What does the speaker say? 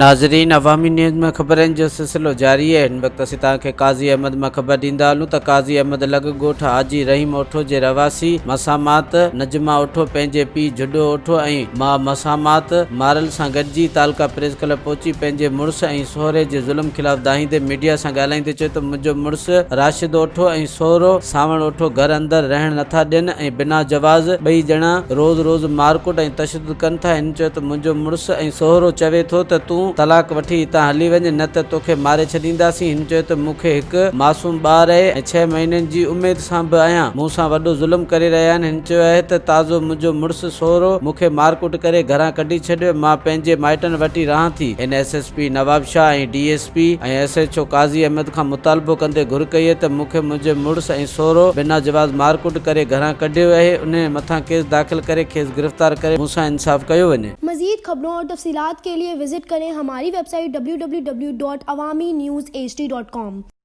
ناظرين عوامي نيوز ۾ خبرن جو سلسلو جاري آهي هن وقت اسين توهان کي قاضي احمد مان خبر ڏيندا هلون ته قاضي احمد لڳ ڳوٺ حاجي رحيم اوٺو جي رهواسي مسامات نجما اوٺو پنهنجي پيء جهڏو اوٺو ۽ ماء مسامات مارل سان گڏجي تعلقه پريس ڪلب پهچي پنهنجي مڙس ۽ سهري جي ظلم خلاف دانهيندي ميڊيا سان ڳالهائيندي چيو ته منهنجو مڙس راشد اوٺو ۽ سهرو سانوڻ اوٺو گهر اندر رهڻ نٿا ڏين ۽ بنا جواز ٻئي ڄڻا روز روز مارڪٽ ۽ تشدد ڪن ٿا هن چيو ته منهنجو مڙس ۽ سهرو چوي ٿو ته تون طلاق وٺي هتان هلي وڃ نه ته توکي ماري ڇڏينداسين. هن چيو ته مون کي هڪ معصوم ٻار آهي ۽ ڇهه مهينن جي اميد سان به آهيان. مون سان وڏو ظلم ڪري رهيا آهن. هن چيو آهي ته تازو منهنجو مڙس سهرو مون کي مارڪٽ ڪري گهران ڪڍي ڇڏيو. مان پنهنجي مائٽن وٽ ئي رهان ٿي. هن S S P Nawabshah ۽ D S P ۽ S H O Qazi Ahmed کان مطالبو ڪندي گهر ڪئي ته مون کي منهنجي مڙس ۽ سهرو بنا جواز مارڪٽ ڪري گهران ڪڍيو اهي انهي مٿان ڪيس داخل ڪري کيس گرفتار ڪري مون سان انصاف ڪيو وڃي. مزيد خبرون اور تفصيلات ڪي ليي وزٽ ڪرين هماري web site www.awamiNewsHD.com.